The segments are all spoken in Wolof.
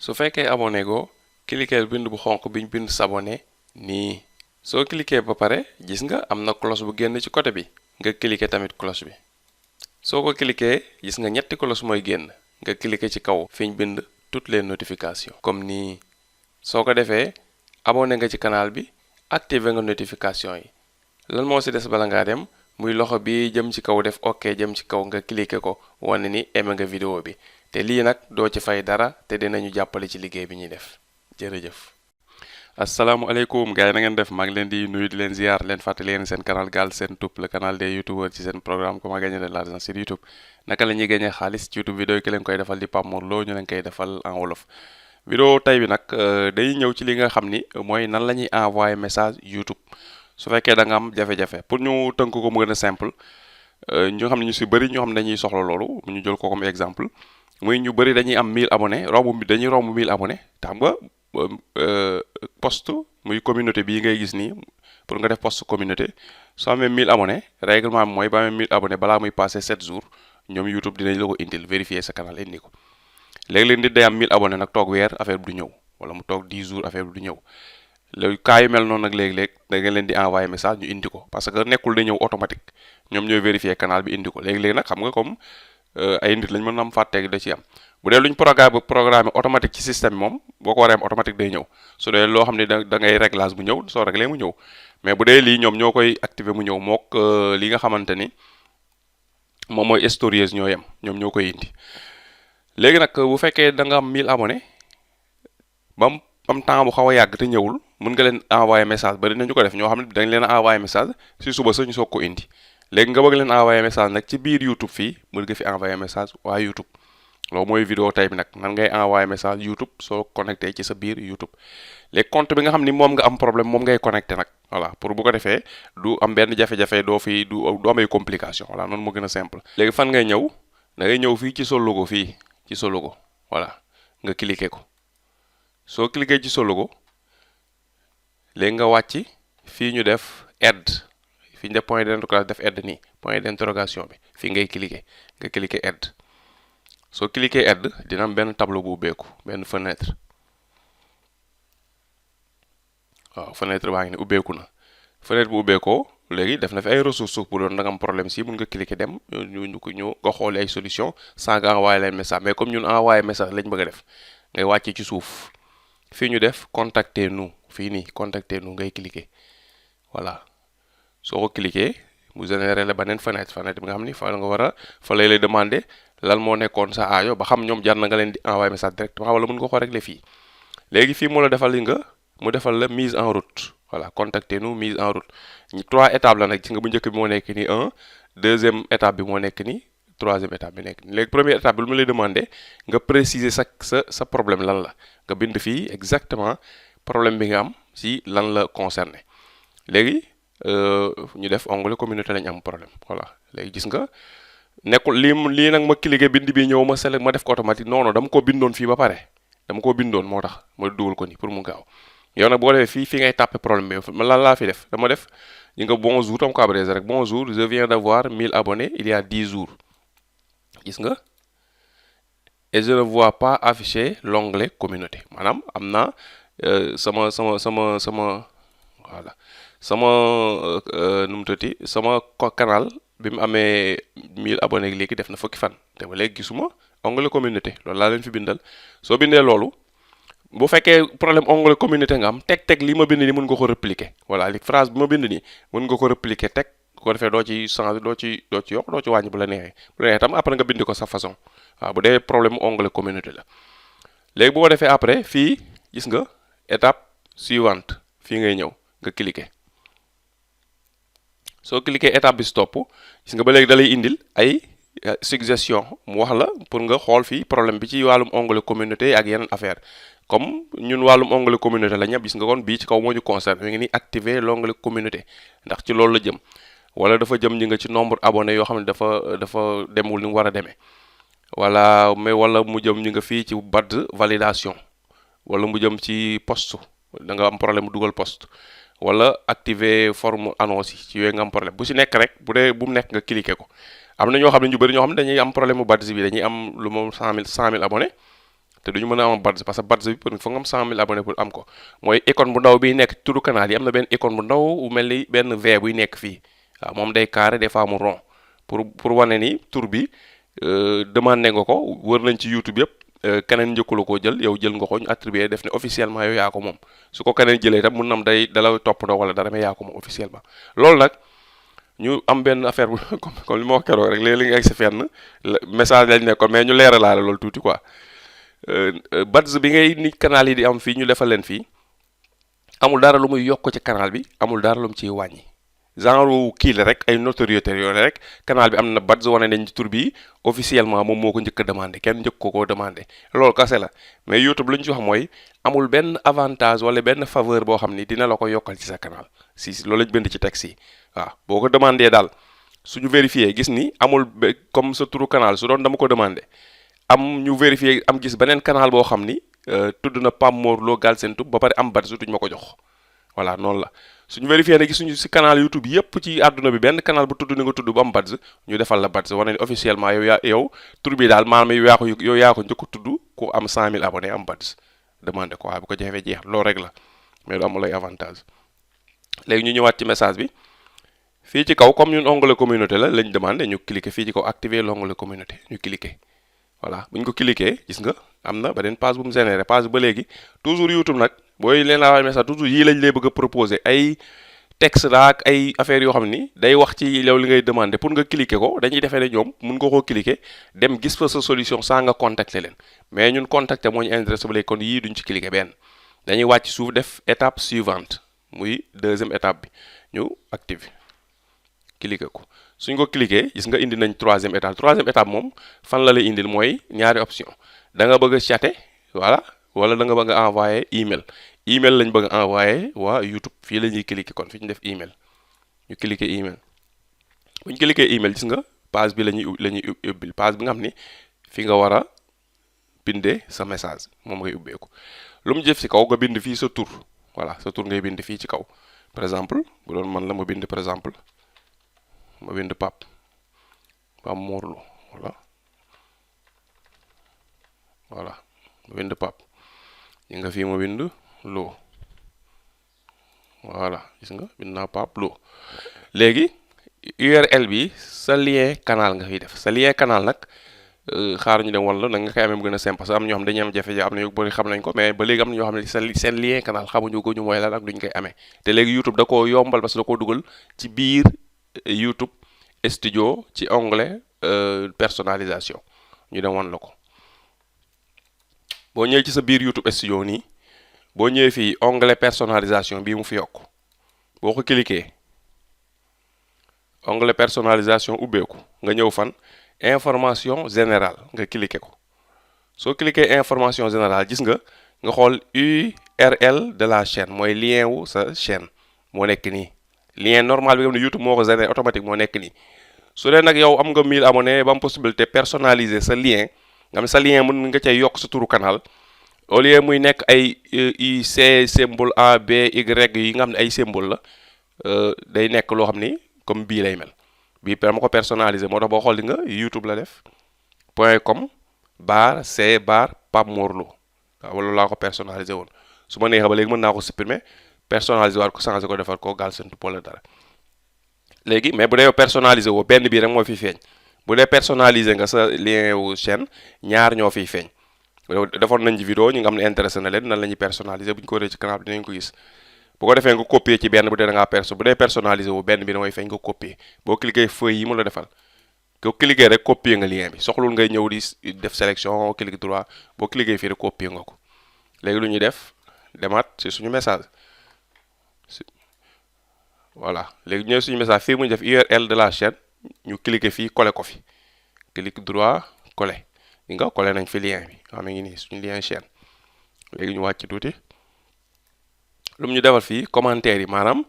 su fekkee abonné go cliquer bind bu xonq biñ bind s'abonner nii soo cliquer ba pare gis nga am na cloche bu génn ci côté bi nga cliquer tamit cloche bi soo ko cliquer gis nga ñetti cloche mooy génn nga cliquer ci kaw fiñ bind toutes les notifications comme nii soo ko defee abonné nga ci canal bi activer nga notification yi lan moo ci des bala ngaa dem muy loxo bi jëm ci kaw def ok jëm ci kaw nga cliquer ko wane ni aimé nga vidéo bi te lii nag doo ci fay dara te dinañu jàppale ci liggéey bi ñuy def jërëjëf. Asalaamaaleykum gars yi na ngeen def maa ngi leen di nuyu di leen ziar leen fàttali leen seen canal Galsen Tube le canal des youtubeurs ci seen programme comment gagner de l'argent sur YouTube naka la ñuy gagner xaalis ci YouTube vidéo yi ki leen koy defal di Pape Mor Lo ñu leen koy defal en wolof. vidéo tey bi nag day ñëw ci li nga xam ni mooy nan la ñuy envoyer message YouTube su fekkee da nga am jafe-jafe pour ñu tënk ko mu gën a simple ñu xam ne ñu si bëri ñoo xam ne dañuy soxla loolu ñu jël ko comme exemple muy ñu bëri dañuy am 1000 abonnés dañuy romb 1000 abonnés te xam nga post muy communauté bii ngay gis nii pour nga def post communauté soo amee 1000 abonnés règlement bi mooy ba amee 1000 abonnés balaa muy passé 7 jours ñoom YouTube dinañ la ko indil vérifier sa canal indi ko léegi-léeg nit day am 1000 abonnés nag toog weer affaire bi du ñëw wala mu toog 10 jours affaire bi du ñëw léegi cas yu mel noonu nag léegi-léeg da nga leen di envoyer message ñu indi ko parce que nekkul da ñëw automatique ñoom ñooy vérifier canal bi indi ko léegi-léegi nag xam nga comme ay nit lañ mën a am fàtteeg da ci am bu dee luñ programme automatique ci système bi moom boo ko waree am automatique day ñëw su dee loo xam ne da ngay réglage bu ñëw soo réglé mu ñëw mais bu dee lii ñoom ñoo koy activer mu ñëw mook li nga xamante ni moom mooy storage ñoo yem ñoom ñoo koy indi léegi nag bu fekkee da nga am 1000 abonnés ba mu am temps bu xaw a yàgg te ñëwul mën nga leen envoyer message bari nañu ko def ñoo xam ne dañ leen a envoyer message si suba sax ñu soog ko indi léegi nga bëgg leen envoyer message nag ci biir YouTube fii mën nga fi envoyer message waa YouTube loolu mooy vidéo tey bi nag nan ngay envoyer message YouTube soo connecté ci sa biir YouTube léegi compte bi nga xam ni moom nga am problème moom ngay connecté nag voilà pour bu ko defee du am benn jafe-jafe doo fi du amay complication voilà noonu moo gën a simple. léegi fan ngay ñëw da ngay ñëw fii ci sa logo fii ci sa logo voilà nga cliquer ko soo cliquer ci sa logo léegi nga wàcc fii ñu def add fii ñu def point d'interrogation def add nii point d'interrogation bi fii ngay cliquer nga cliquer add soo cliquer add dina am benn tableau bu ubbeeku benn fenêtre waaw fenêtre baa ngi ne ubbeeku na fenêtre bu ubbeekoo léegi def na fi ay ressources bu doon da nga am problème si mun nga cliquer dem ñu nga xooli ay solution sans nga envoyer leen message mais comme ñun envoyer message lañ bëgg a def ngay wàcce ci suuf fii ñu def contacter nous fii nii contacter nous ngay cliquer voilà soo ko cliquer mu générer la beneen fenêtre bi nga xam ni fa nga war a fa lay demander lan moo nekkoon sa aajo ba xam ñoom jar na nga leen di envoyer message directement wala mën nga ko régler fii léegi fii moo la defal li nga mu defal la mise en route voilà contacter nous mise en route 3 étapes la nag ci nga bu njëkk bi moo nekk nii 1 deuxième étape bi moo nekk nii troisième étape bi nekk nii léegi première étape bi lu mu lay demander nga préciser sa problème lan la nga bind fii exactement problème bi nga am si lan la concerné léegi ñu def onglet communauté lañ am problème voilà léegi gis nga nekkul lii nag ma cliquer bind bi ñëw ma select ma def ko automatique non dama ko bindoon fii ba pare dama ko bindoon moo tax ma dugal ko nii pour mu gaaw yow nag boo defee fii ngay tàppe problème bi man lan laa fi def dama def yi nga bonjour tam ko abrégé rek bonjour je viens d'avoir 1000 abonnés il y a 10 jours gis nga et je ne vois pas afficher l'onglet communauté maanaam am na sama voilà sama nu mu tëddee sama canal bi mu amee 1000 abonnés léegi def na fukki fan te ba léegi gisuma onglet communauté loolu laa leen fi bindal soo bindee loolu bu fekkee problème onglet communauté nga am teg li ma bind nii mën nga ko répliquer voilà li phrase bi ma bind nii mën nga ko répliquer teg ko defee doo ci changer doo ci yokk doo ci wàññi bu la neexee tam après nga bind ko sa façon waaw bu dee problème onglet communauté la léegi bu ko defee après fii gis nga étape suivante fii ngay ñëw nga cliquer soo cliquer étape bi stop gis nga ba léegi da lay indil ay suggestion mu wax la pour nga xool fii problème bi ci wàllum onglet communauté ak yeneen affaire comme ñun wàllum onglet communauté la ñëpp gis nga kon bii ci kaw moo ñu concerne mi ngi ni activer l'onglet communauté ndax ci loolu la jëm wala dafa jëm ñi nga ci nombre abonné yoo xam ne dafa demul ni mu war a demee wala mu jëm ñi nga fii ci badge validation wala mu jëm ci poste da nga am problème mu dugal poste wala activer forme annonce yi ci yooyu nga am problème bu si nekk rek bu dee bu mu nekk nga cliquer ko am na ñoo xam ne ñu bëri ñoo xam ne dañuy am problème mu badge bi dañuy am lu moom 100000 abonnés te duñu mën a am badge parce que badge bi pour foog nga am 100 000 abonnés pour am ko mooy icône bu ndaw bi nekk turu canal yi am na benn icône bu ndaw bu mel ni benn V buy nekk fii waaw moom day carré des fois mu rond pour wane ni tur bi demandé nga ko wër nañ ci YouTube yëpp keneen njëkku la koo jël yow jël nga ko ñu attribué def ne officiellement yow yaa ko moom su ko keneen jëlee itam mun na am dala toppandoo wala dara mais yaa ko moom officiellement loolu nag ñu am benn affaire bu comme li ma wax keroog rek léeg-léeg nga egg si fenn message lañ nekkoon mais ñu leeralaale loolu tuuti quoi badge bi ngay nit canal yi di am fii ñu defal leen fii amul dara lu muy yokk ci canal bi amul dara lu mu ciy wàññi genre kii la rek ay notoriété yooyu rek canal bi am na badge wane nañ ci tur bi officiellement moom moo ko njëkk a demandé kenn njëkk ko koo demandé loolu kase la mais YouTube lu ñu ci wax mooy amul benn avantage wala benn faveur boo xam ni dina la ko yokkal ci sa canal si loolu lañ bind ci texte yi waaw boo ko demandé daal suñu vérifié gis ni amul comme sa turu canal su doon dama ko demandé am ñu vérifié am gis beneen canal boo xam ni tudd na Pape Mor Lo Galsen Tube ba pare am badge duñ ma ko jox voilà noonu la suñu vérifié ne gisuñu si canal YouTube yépp ci àdduna bi benn canal bu tudd ni nga tudd bu am badge ñu defal la badge wane ni officiellement yow tur bi daal maanaam yow yaa ko njëkk tudd ku am 100 000 abonnés am badge demandé ko waaye bu ko jeexee jeex loolu rek la mais du amul ay avantage léegi ñu ñëwaat ci message bi fii ci kaw comme ñun onglet communauté la lañ demandé ñu cliquer fii ci kaw activer l'onglet communauté ñu cliquer voilà bu ñu ko cliquer gis nga am na beneen page bu mu généré page ba léegi toujours YouTube nag booy leen laa message toujours yii lañ lay bëgg a proposer ay texte la ak ay affaires yoo xam ni day wax ci yow li ngay demander pour nga cliquer ko dañuy defee ne ñoom mun nga koo cliquer dem gis fa sa solution sans nga contacter leen mais ñun contacter moo ñu intéressé ba léegi kon yii duñ ci cliquer benn dañuy wàcc suuf def étape suivante muy deuxième étape bi ñu activer cliquer ko suñ ko cliquer gis nga indi nañ troisième étape moom fan la lay indil mooy ñaari option da nga bëgg a chatter voilà wala da nga bëgg a envoyer email lañ bëgg a envoyer waa YouTube fii la ñuy cliquer kon fi ñu def email ñu cliquer email bu ñu cliquer email gis nga page bi la ñuy ubbil page bi nga xam ni fi nga war a bindee sa message moom ngay ubbeeku lu mu jëf ci kaw nga bind fii sa tur voilà sa tur ngay bind fii ci kaw par exemple bu doon man la ma bind par exemple ma bind Pape Mor Lo voilà ma bind Pape yi nga fii ma bind Lo voilà gis nga bind naa Pape Lo léegi URL bi sa lien canal nga fiy def sa lien canal nag xaar ñu dem wala na nga koy amee mu gën a simple parce que am ñoo xam dañuy am jafe-jafe am na yu bëri xam nañ ko mais ba léegi am na ñoo xam ne seen lien canal xamuñu ko ñu mooy lan ak duñ koy amee te léegi YouTube da ko yombal parce que da ko dugal ci biir YouTube studio ci onglet personnalisation ñu dem wan la ko boo ñëwee ci sa biir YouTube studio nii boo ñëwee fii onglet personnalisation bii mu fi yokk boo ko cliquer onglet personnalisation ubbeeku nga ñëw fan information générale nga cliquer ko soo cliquer information générale gis nga xool URL de la chaîne mooy lien wu sa chaîne moo nekk nii lien normal bi nga xam ne YouTube moo ko généré automatique moo nekk nii su dee nag yow am nga 1000 abonnés ba am possibilité personnaliser sa lien nga xam ne sa lien mën nga cay yokk sa turu canal au lieu muy nekk ay C symbole A B Y yi nga xam ne ay symbole la day nekk loo xam ni comme bii lay mel bii dama ko personnaliser moo tax boo xool di nga YouTube la def .com /C/ Pape Mor Lo waaw wala laa ko personnaliser woon su ma neexee ba léegi mën naa ko supprimer personnaliser waat ko changer ko defar ko Galsen Tube wala dara léegi mais bu dee personnaliser woo benn bii rek moo fi feeñ bu dee personnaliser nga sa lien wu chaîne ñaar ñoo fiy feeñ defoon nañ ci vidéo ñi nga xam ne intéressé na leen nan la ñuy personnaliser bu ñu ko waree ci canal bi dinañ ko gis bu ko defee nga copier ci benn bu dee da ngaa bu dee personnaliser wu benn bi da mooy feeñ nga copier boo cliquer feuille yi mu la defal ko cliquer rek copier nga lien bi soxlul ngay ñëw di def sélection clic droit boo cliquer fii rek copier nga ko léegi lu ñuy def demaat ci suñu message voilà léegi ñëw suñu message fii mu def URL de la chaîne ñu cliquer fii coller ko fi clic droit coller li nga coller nañ fi lien bi xam ngi nii suñu lien chaîne léegi ñu wàcc tuuti lu mu ñu defal fii commentaire yi maanaam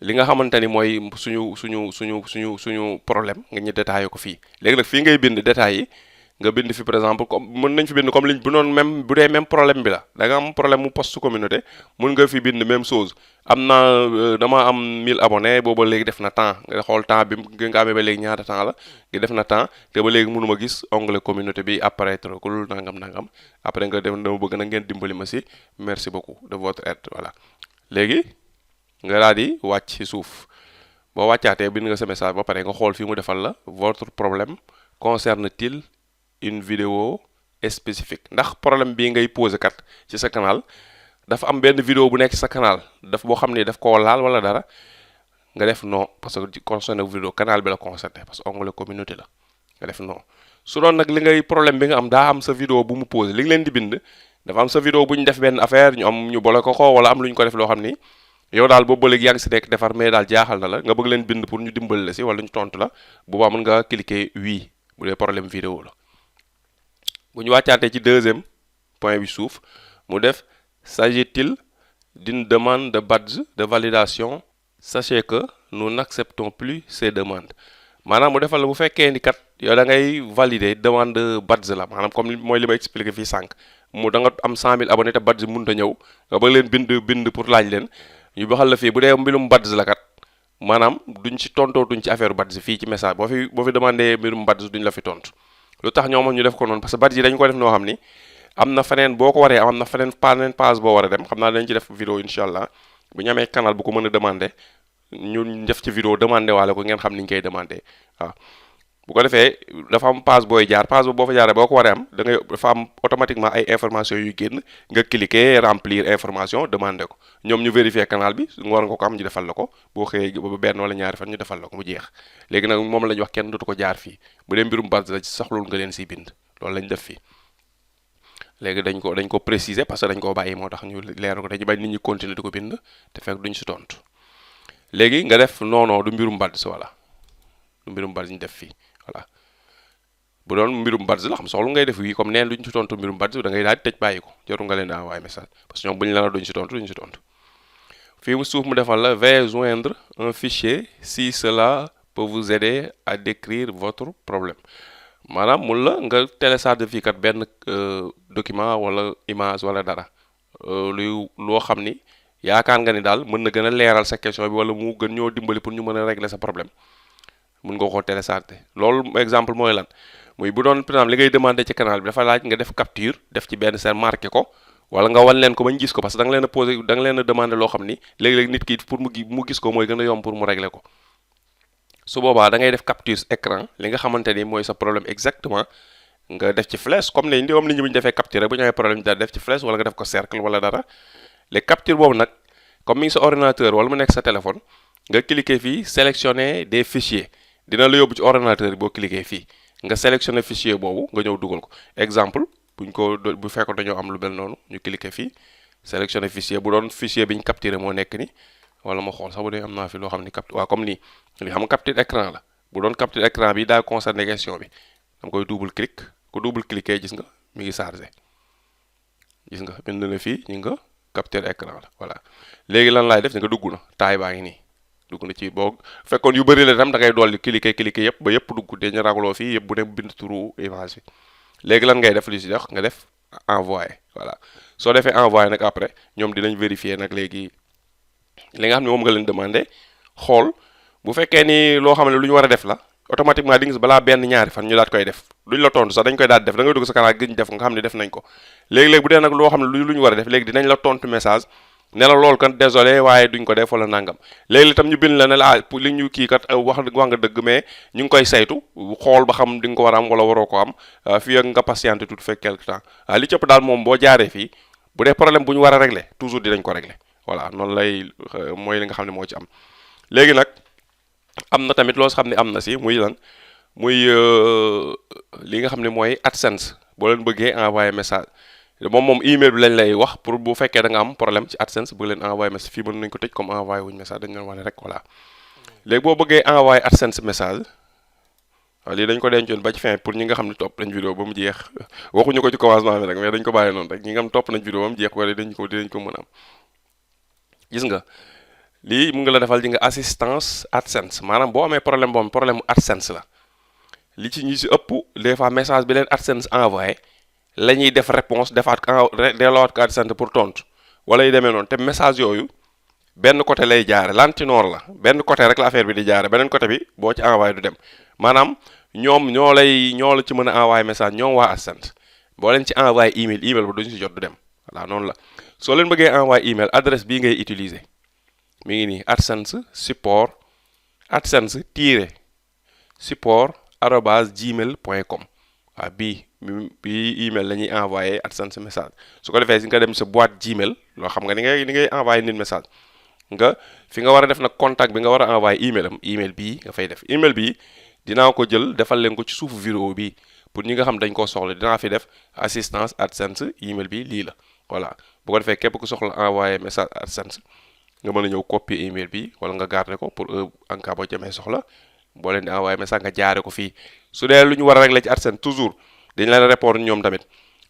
li nga xamante ni mooy suñu problème nga ñu détaillé ko fii léegi nag fii ngay bind détails yi nga bind fi par exemple comme mën nañ fi bind comme liñ bu noonu même bu dee même problème bi la da nga am problème mu post communauté mën nga fi bind même chose am na dama am 1000 abonnés booba léegi def na temps nga xool temps bi nga amee ba léegi ñaata temps la nga def na temps te ba léegi mënuma gis onglet communauté bi apparaître kul nangam après nga def dama bëgg na ngeen dimbali ma si merci beaucoup de votre aide voilà léegi nga daal di wàcc ci suuf boo wàccaatee bind nga sa message ba pare nga xool fii mu defal la votre problème concerne-t-il une vidéo spécifique ndax problème bii ngay posé kat ci sa canal dafa am benn vidéo bu nekk ci sa canal daf boo xam ne daf koo laal wala dara nga def non parce que concerné vidéo canal bi la concerné parce que onglet communauté la nga def non su doon nag li ngay problème bi nga am daa am sa vidéo bu mu posé li nga leen di bind dafa am sa vidéo bu ñu def benn affaire ñu am ñu boole ko wala am lu ñu ko def loo xam ni yow daal boobu ba léegi yaa ngi si nekk defar mais daal jaaxal na la nga bëgg leen bind pour ñu dimbali la si wala ñu tontu la boobaa mën nga cliquer oui bu dee problème vidéo la bu ñu wàccaatee ci deuxième point bi suuf mu def s'agit-il d'une demande de badge de validation sachez que nous n'acceptons plus ces demandes maanaam mu defal la bu fekkee ni kat yow da ngay valider demande badge la maanaam comme mooy li ma expliqué fii sànq mu da nga am 100 000 abonnés te badge mënut a ñëw nga bëgg leen bind pour laaj leen ñu baxal la fii bu dee mbirum badge la kat maanaam duñ ci tontootuñ ci affaire badge fii ci message boo fi demandé mbirum badge duñ la fi tontu lu tax ñoom ñu def ko noonu parce que badge yi dañ ko def noo xam ni am na feneen boo ko waree am na feneen page boo war a dem xam naa dañ ci def vidéo incha allah bu ñu amee canal bu ko mën a demandé ñu def ci vidéo demandé waale ko ngeen xam ni ñu koy demandé waaw bu ko defee dafa am page booy jaar page boo fa jaaree boo ko waree am da ngay dafa am automatiquement ay information yu génn nga cliquer remplir information demandé ko ñoom ñu vérifier canal bi war nga ko am ñu defal la ko boo xëyee ba benn wala ñaari fan ñu defal la ko mu jeex léegi nag moom la ñu wax kenn dootu ko jaar fii bu dee mbirum base la soxlul nga leen siy bind loolu lañ def fii léegi dañ ko préciser parce que dañ koo bàyyi moo tax ñu leer ko dañu bañ nit ñi continuer di ko bind te fekk duñ si tontu léegi nga def non du mbirum badge voilà du mbirum badge ñu def fii voilà bu doon mbirum badge la xam soxlu ngay def wii comme neen duñ si tontu mbirum badge da ngay daal di tëj bàyyi ko jotu nga leen di envoyer message parce que ñoom bu ñu la duñ si tontu fii mu suuf mu defal la veuillez joindre un fichier si cela peut vous aider à décrire votre problème maanaam mun la nga télécharger fii kat benn document wala image wala dara loo xam ni yaakaar nga ni daal mën na gën a leeral sa question bi wala mu gën ñoo dimbali pour ñu mën a régler sa problème mun nga koo télécharger loolu exemple mooy lan muy bu doon par exemple li ngay demander ci canal bi dafa laaj nga def capture def ci benn seen marqué ko wala nga wan leen ko bañ gis ko parce que da nga leen a posé da nga leen a demander loo xam ni léegi-léegi nit ki pour mu gis ko mooy gën a yomb pour mu régler ko su boobaa da ngay def capture écran li nga xamante ni mooy sa problème exactement nga def ci flèche comme ni ñi bu ñu defee capture bu ñu amee problème da def ci flèche wala nga def ko cercle wala dara les capture boobu nag comme mi ngi sa ordinateur wala mu nekk sa téléphone nga cliquer fii sélectionner des fichiers dina la yóbbu ci ordinateur bi boo cliquer fii nga sélectionner fichier boobu nga ñëw dugal ko exemple bu fekkoon dañoo am lu mel noonu ñu cliquer fii sélectionner fichier bu doon fichier bi ñu capturé moo nekk ni wala ma xool sax bu dee am naa fi loo xam ni waaw comme nii li xam nga capture écran la bu doon capture écran bi daa concerné question bi dama koy double clic ku double cliquer gis nga mi ngi chargé gis nga bind na fii ñu nga capture écran la voilà léegi lan laay def nga dugg na taay baa ngi nii dugg na ci boo fekkoon yu bëri la tam da ngay dolli cliquer yëpp ba yëpp dugg dañu ragaloo fii yëpp bu ne bind turu image bi léegi lan ngay def li si jox nga def envoyer voilà soo defee envoyer nag après ñoom dinañ vérifier nag léegi li nga xam ne moom nga leen demandé xool bu fekkee ni loo xam ne lu ñu war a def la automatiquement di nga gis balaa benn ñaari fan ñu daat koy def duñ la tontu sax dañ koy daal def da ngay dugg sa canal gëñ def nga xam ne def nañ ko léegi-léegi bu dee nag loo xam ne lu ñu war a def léegi dinañ la tontu message ne la loolu kan désolé waaye duñ ko def wala nangam léegi itam ñu bind la ne la pour li ñu kii kat wax nga dëgg mais ñu ngi koy saytu xool ba xam di nga ko war a am wala waroo ko am fii ak nga patienté tout fait quelque temps li cëpp daal moom boo jaaree fii bu dee problème bu ñu war a régler toujours dinañ ko régler voilà noonu lay mooy li nga xam ne moo ci am léegi nag am na tamit loo xam ne am na si muy lan muy li nga xam ne mooy AdSense boo leen bëggee envoyer message moom email bi lañ lay wax pour bu fekkee da nga am problème ci AdSense bëgg leen envoyer message fii mën nañ ko tëj comme envoyer wuñ message dañ leen wax ne rek voilà léegi boo bëggee envoyer AdSense message waaw lii dañ ko dencoon ba ci fin pour ñi nga xam ne topp nañ vidéo ba mu jeex waxuñu ko ci commencement bi rek mais dañ ko bàyyi noonu rek ñi nga xam topp nañ vidéo ba mu jeex wala dinañ ko mën a am gis nga lii mu ngi la defal di nga assistance AdSense maanaam boo amee problème boobu problème mu AdSense la li ci ñi si ëpp des fois message bi leen AdSense envoyé la ñuy def réponse defaat ko delloowaat ko AdSense pour tontu wala yu demee noonu te message yooyu benn côté lay jaare lantinoor la benn côté rek la affaire bi di jaare beneen côté bi boo ci envoyé du dem maanaam ñoom ñoo la ci mën a envoyé message ñoom waa AdSense boo leen ci envoyé email ba duñu si jot du dem voilà noonu la soo leen bëggee envoyé email adresse bii ngay utiliser mi ngi nii AdSense support AdSense support @gmail.com waaw bii email la ñuy envoyé AdSense message su ko defee si nga dem sa boîte Gmail loo xam nga ni ngay envoyé nit message nga fi nga war a def nag contact bi nga war a envoyé email bii nga fay def email bii dinaa ko jël defal leen ko ci suufu vidéo bi pour ñi nga xam dañ koo soxla dinaa fi def assistance AdSense email bi lii la voilà bu ko defee képp ku soxla envoyé message AdSense nga mën a ñëw copier email bi wala nga garder ko pour en cas boo jamee soxla boo leen di envoyé message nga jaare ko fii su dee lu ñu war a régler ci AdSense toujours dañ leen répondre ñoom tamit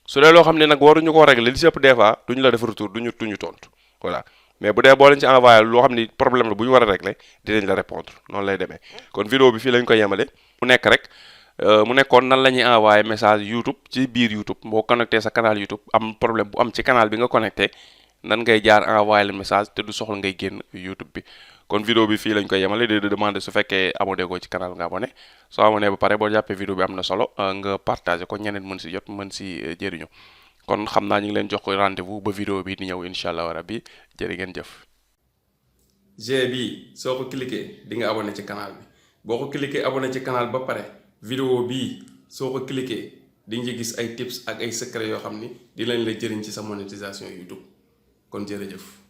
su dee loo xam ne nag waruñu koo régler li ci ëpp des fois duñu la def retour duñu tontu voilà mais bu dee boo leen ci envoyé loo xam ni problème la bu ñu war a régler dinañ la répondre noonu lay demee kon vidéo bi fii lañ koy yemale mu nekk rek mu nekkoon nan la ñuy envoyé message YouTube ci biir YouTube boo connecté sa canal YouTube am problème bu am ci canal bi nga connecté nan ngay jaar envoyé le message te du soxla ngay génn YouTube bi kon vidéo bi fii lañ koy yemale di demander su fekkee abonné ko ci canal nga abonné soo abonné ba pare boo jàppee vidéo bi am na solo nga partagé ko ñeneen mën si jot mën si jëriñu kon xam naa ñu ngi leen jox ko rendez-vous ba vidéo bi di ñëw incha allah rabbi jërë ngeen jëf. G bi soo ko cliqué di nga abonné ci canal bi boo ko cliqué abonné ci canal ba pare vidéo bii soo ko cliqué di nga gis ay tips ak ay secret yoo xam ni di lañ la jëriñ ci sa monétisation YouTube kon jërëjëf.